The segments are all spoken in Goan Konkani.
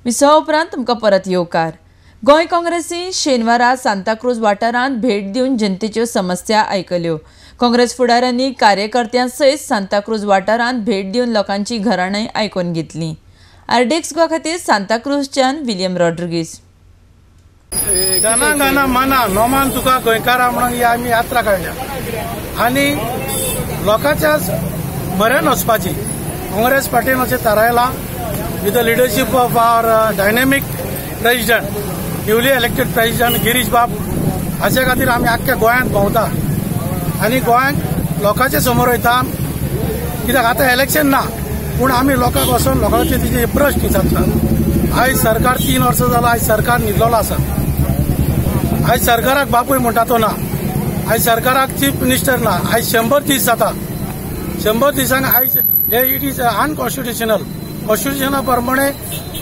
विसवा उपरांत तुमकां परत येवकार. गोंय काँग्रेसीन शेनवारा सांताक्रूज वाठारांत भेट दिवन जनतेच्यो समस्या आयकल्यो. काँग्रेस फुडाऱ्यांनी कार्यकर्त्यां सयत सांताक्रूज वाठारांत भेट दिवन लोकांची घराणें आयकून घेतली. आरडीएक्स गोवा खातीर सांताक्रूजच्यान विलियम रॉड्रिगीस. गाना गाना माना नोमान तुका गोंयकारा म्हणून ही आमी यात्रा काडल्या आनी लोकांच्या म्हऱ्यान वचपाची काँग्रेस पार्टीन अशें थारायलां with the leadership of our dynamic president, newly elected president Girish बाब. हाचे खातीर आमी आख्ख्या गोंयांत भोंवता आनी गोंयांत लोकांचे समोर वयता. कित्याक आतां इलेक्शन ना, पूण आमी लोकांक वचोन लोकांचे तिचे प्रश्न विचारता. आयज सरकार 3 वर्सां जालो, आयज सरकार न्हिदलेलो आसा. आयज सरकाराक बापूय म्हणटा तो ना, आयज सरकाराक चीफ मिनिस्टर ना. आयज 100 दीस जाता, 100 दिसांक आयज हे it is unconstitutional. कॉन्स्टिट्युशना प्रमाणे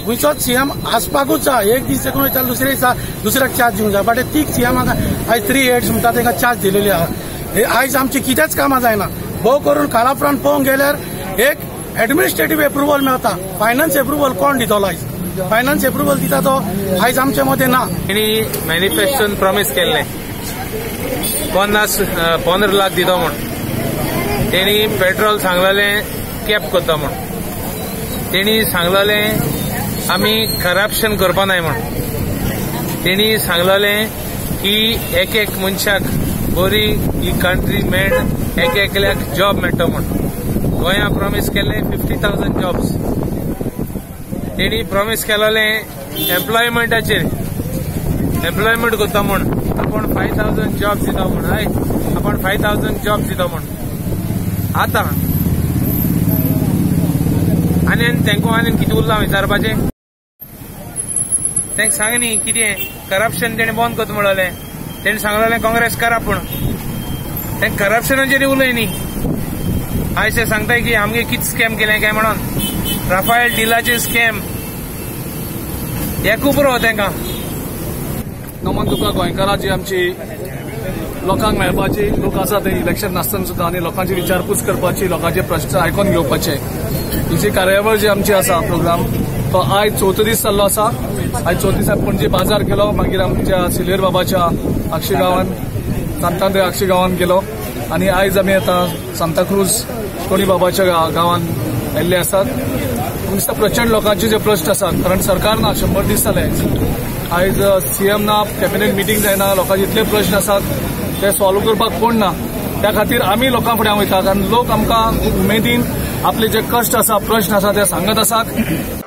खंयचोच सीएम आसपाकूच जाय. एक दीस एकूण वयता, दुसरे दिसा दुसऱ्याक चार्ज दिवंक जाय. बट तीग सीएमाक आयज 3 हेड्स म्हणटा तांकां चार्ज दिलेली आहा. हे आयज आमची कितेंच कामां जायना. भोव करून कालापरान पळोवंक गेल्यार एक एडमिनिस्ट्रेटीव एप्रुवल मेळटा, फायनान्स एप्रुवल कोण दितलो? आयज फायनान्स एप्रुवल दिता तो आयज आमचे मदें ना. तेणी मॅनिफेस्टोन प्रॉमीस केल्लें 15 लाख दिता म्हूण. तेणी पेट्रोल सांगलेलें कॅप करता म्हूण. तेणी सांगलेलें आमी करप्शन करपा नाय म्हूण. तेणी सांगलेलें की एक एक मनशाक बरी ही कंट्री मेळ एक एकल्याक जॉब मेळटा म्हूण. गोंया प्रॉमीस केल्लें 50,000 जॉब्स. तेणी प्रॉमीस केलेलें एम्प्लॉयमेंटाचेर एम्प्लॉयमेंट करता म्हूण. आपूण 5,000 जॉब्स दिता म्हूण. हय, आपूण 5,000 जॉब्स दिता म्हूण. आतां आनी तांकां आनी कितें उरलां विचारपाचें? तांकां सांग न्ही कितें करप्शन तेणें बंद करता म्हणलें. तेणें सांगलेलें काँग्रेस करा, पूण तांकां करप्शनाचेर उलय न्ही. आयज ते सांगताय की आमगे कितें स्कॅम केलें काय म्हणून, राफायल डिलाचे स्कॅम हें पुरो तांकां. नमन तुका गोंयकाराची आमची लोकांक मेळपाची लोक आसा ते इलेक्शन नासतना सुद्दां आनी लोकांची विचारपूस करपाची, लोकांचे प्रश्न आयकून घेवपाचे. ही जी कार्यावळ जी आमची आसा प्रोग्राम तो आयज चवथो दीस जाल्लो आसा. आयज चवथो दिसा पणजे बाजार केलो, मागीर आमच्या सिलेर बाबाच्या आक्षी गांवान, सांतांद्रे आक्षी गांवान गेलो आनी आयज आमी आतां सांताक्रूज टोनी बाबाच्या गांवान आयिल्ले आसात. दिसता प्रचंड लोकांचे जे प्रश्न आसात, कारण सरकार ना 100 दीस जाले, आयज सीएम ना, कॅबिनेट मिटींग जायना, लोकांचे इतले प्रश्न आसात ते सॉल्व करपाक कोण ना. त्या खातीर आमी लोकां फुड्यान वयतात कारण लोक आमकां खूब उमेदीन आपले जे कश्ट आसा, प्रश्न आसा ते सांगत आसात.